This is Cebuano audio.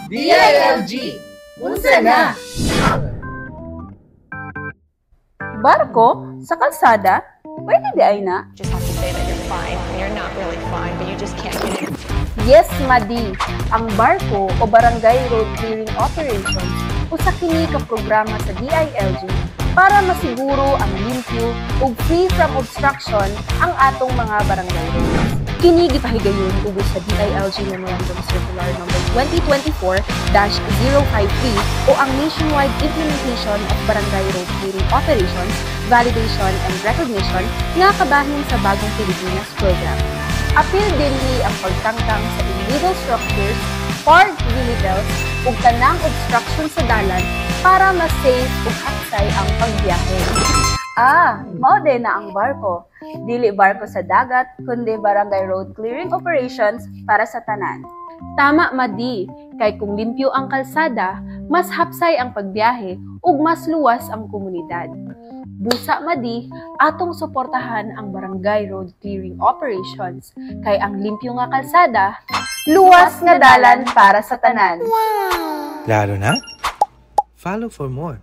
DILG! Unsa na? Barko sa kalsada? Pwede diay na? Just have to say that you're fine when you're not really fine, but you just can't get it. Yes, Madi. Ang Barko o Barangay Road Clearing Operations usa kini ka programa sa DILG para masiguro ang limpyo ug free from obstruction ang atong mga barangay roads. Kini gipahigayon ugos sa DILG Memorandum Circular Number 2024-053 o ang Nationwide Implementation of Barangay Road Clearing Operations, Validation and Recognition nga kabahin sa Bagong Pilipinas Program. Apil dinhi ang pagtangtang sa illegal structures, parked vehicles, ug tanang obstruction sa dalan para mas safe ug hapsay ang pagbiyahe. Ah, mao diay na ang barko. Dili barko sa dagat, kundi barangay road clearing operations para sa tanan. Tama, Madi, kay kung limpyo ang kalsada, mas hapsay ang pagbiyahe ug mas luwas ang komunidad. Busa, Madi, atong suportahan ang barangay road clearing operations kay ang limpyo nga kalsada, luwas nga dalan para sa tanan. Klaro na? Follow for more.